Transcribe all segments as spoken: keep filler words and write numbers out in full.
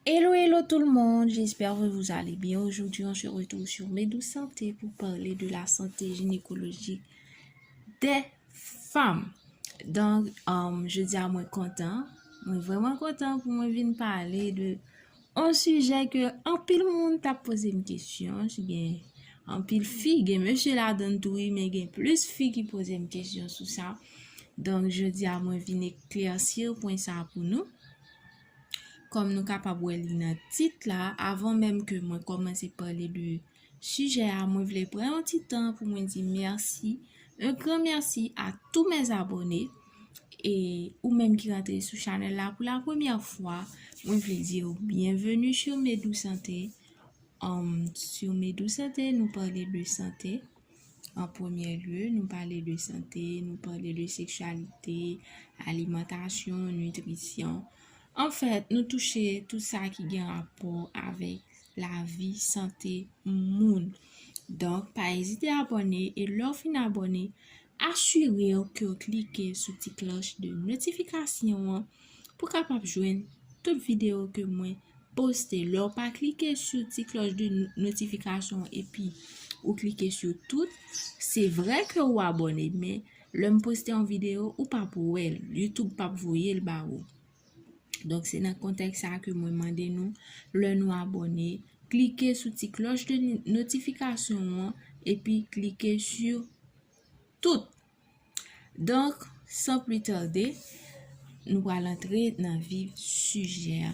Hello, hello tout le monde, j'espère que vous allez bien. Aujourd'hui, on se retrouve sur Mes Douces Santé pour parler de la santé gynécologique des femmes. Donk, um, jodi a mwen kontan, mwen vrèman kontan pou mwen vin pale de yon sijè ke anpil moun t ap poze m kesyon, gen anpil fi, gen mesye ladan l tou wi, men gen plis fi ki poze m kesyon sou sa. Donk, jodi a mwen vin eklèsi pwen sa pou nou. Kòm nou kapab wè li nan tit la, avan menm ke mwen kòmanse pale de sijè a, mwen vle pran yon ti tan pou mwen di mèsi, un grand merci à tous mes abonnés. E ou menm ki rantre sou chanèl la pou la premyè fwa, mwen vle di w bienvenue sur Mes Douces Santé. Um, sur Mes Douces Santé, nou pale de sante. An premye lye, nou pale de sante, nou pale de seksyalite, alimantasyon, nitrisyon. Anfèt, nou touche tout sa ki gen rapò avèk lavi, sante moun. Donk, pa ezite abòne, e lè w fin abòne, asire w ke w klike sou ti klòch de notifikasyon an pou w kapab jwenn tout videyo ke mwen poste. Lè w pa klike sou ti klòch de no-, notifikasyon epi ou klike sou tout, se vre ke ou abòne, men lè m poste yon videyo, ou p ap wè l, YouTube p ap voye l ba ou. Donk, se nan kontèks sa ke mwen mande nou, lè nou abòne, klike sou ti klòch de ni-, notifikasyon an, epi klike sou tout. Donk, san pli tade, nou pral antre nan vif sijè a.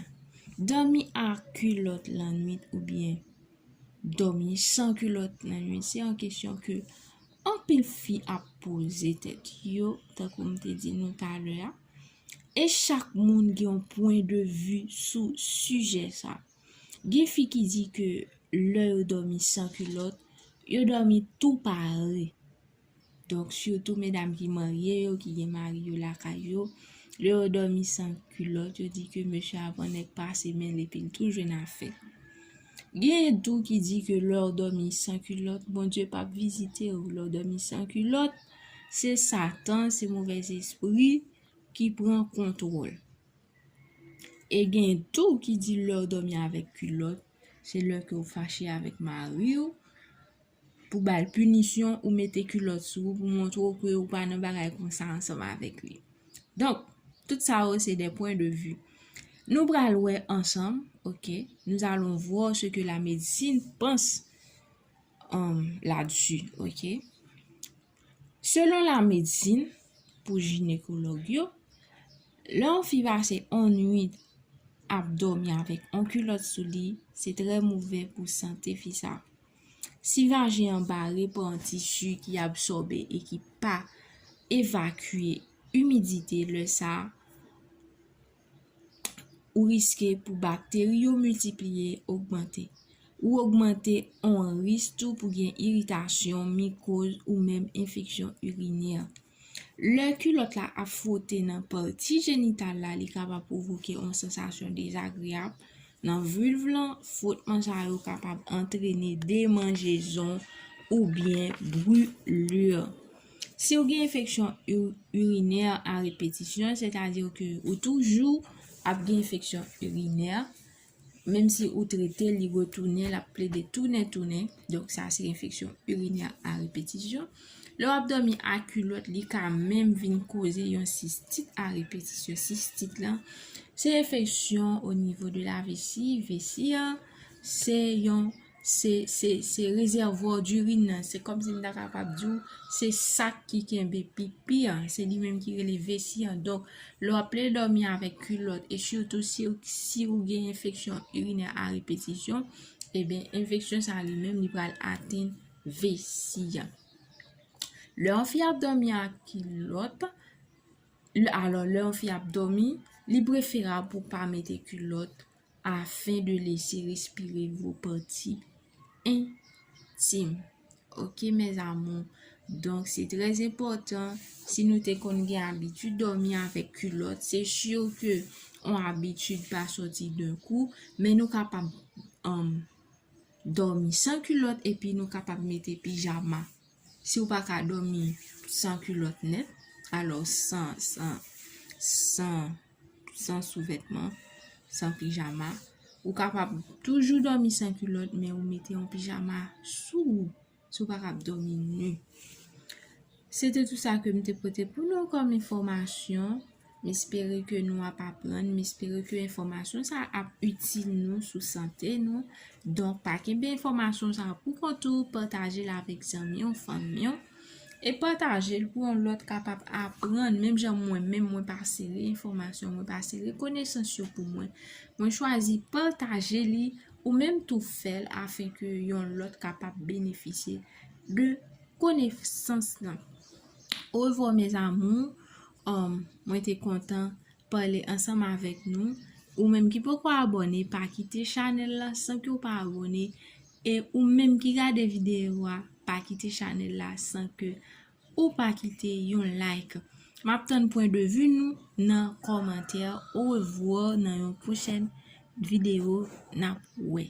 Dòmi ak kilòt lannwit oubyen dòmi san kilòt lannwit, se yon kesyon ke anpil fi ap poze tèt yo, tankou m te di nou talè a. E chak moun gen yon pwen de vi sou sijè sa. Gen fi ki di ke lè yo dòmi san kilòt, yo dòmi tou pare. Donk, sitou medam ki marye yo, ki gen mari yo lakay yo, lè yo dòmi san kilòt, yo di ke mesye ap annèk pase men l epi l tou jwenn afè. Genyen tou ki di ke lè w dòmi san kilòt, Bondye p ap vizite w. Lè w dòmi san kilòt, se Satan, se movèzespri ki pran kontwòl. E gen tou ki di lè w dòmi avèk kilòt, se lè ke w fache avèk mari w, pou ba l pinisyon, ou mete kilòt sou ou, pou montre w ke ou pa nan bagay konsa ansanm avèk li. Donk, tout sa yo se de pwen de vi. Nou pral wè ansanm, ok, nous allons voir ce que la médecine pense, um, là-dessus, ok. Selon la medsin, pou jinekològ yo, lè yon fi pase yon nwit ap dòmi avèk yon kilòt sou li, se trè movè pou sante fi sa. Si vajen an bare pa yon tisi ki absòbe e ki pa evakye imidite, lè sa a, ou riske pou bakteri yo miltipliye, ogmante. Ou ogmante yon risk tou pou gen iritasyon, mikoz ou menm enfeksyon irinè. Lè kilòt la ap fwote nan pati jenital la, li kapab pwovoke yon sansasyon dezagreab nan vilv lan. Fwotman sa yo kapab antrene demanjezon oubyen brilure. Si w gen enfeksyon u-, irinè a repetisyon, sètadi ke ou toujou ap gen enfeksyon irinè, menm si ou trete, li retounen, l ap plede tounen, tounen. Donk, sa se enfeksyon irinè a repetisyon. Lè w ap dòmi ak kilòt, li ka menm vin koze yon sistit a repetisyon. Sistit lan, se enfeksyon o nivo de la vesi. Vesi an, se yon, se, se, se rezèvwa dirin nan. Se kòmsi m ta kapab di w, se sak ki kenbe pipi an. Se li menm ki rele vesi an. Donk, lè w ap plede dòmi avèk kilòt, e sitou si, si ou gen enfeksyon irinè a repetisyon, ebyen, enfeksyon sa li menm, li pral atenn vesi an. Lè yon fi ap dòmi ak kilòt, lè, alò, lè yon fi ap dòmi, li preferab pou pa mete kilòt afin de lese respire vos parties intimes. Ok, mes amours. Donk, se trè enpòtan, si nou te konn gen abitid dòmi avèk kilòt, se si ke yon abitid pa sòti d'un coup, men nou kapab, um, dòmi san kilòt epi nou kapab mete pijama. Si w pa ka dòmi san kilòt nèt, alò san, san, san, san souvètman, san pijama, Ou kapab toujou dòmi san kilòt, men ou mete yon pijama sou ou, si w pa kab dòmi nu. Se te tou sa ke m te pote pou nou kòm enfòmasyon. M espere ke nou ap aprann, m espere ke enfòmasyon sa ap itil nou sou sante nou. Donk, pa kenbe enfòmasyon sa pou kont ou, pataje l avèk zanmi w, fanmi w. E pataje l pou yon lòt kapab aprann, menm jan mwen menm mwen pa sere enfòmasyon, mwen pa sere konesans yo pou mwen. Mwen chwazi pataje li, ou menm tou fè l afen ke yon lòt kapab benefisye de konesans lan. Orevwa, mes amours. Um, mwen te kontan pale ansanm avèk nou. Ou menm ki poko abòne, pa kite chanèl la san ke w pa abòne. E ou menm ki gade videyo a, pa kite chanèl la san ke ou pa kite yon like. M ap tann pwen de vi nou nan kòmantè. Orevwa, nan yon pwochèn videyo, n ap wè.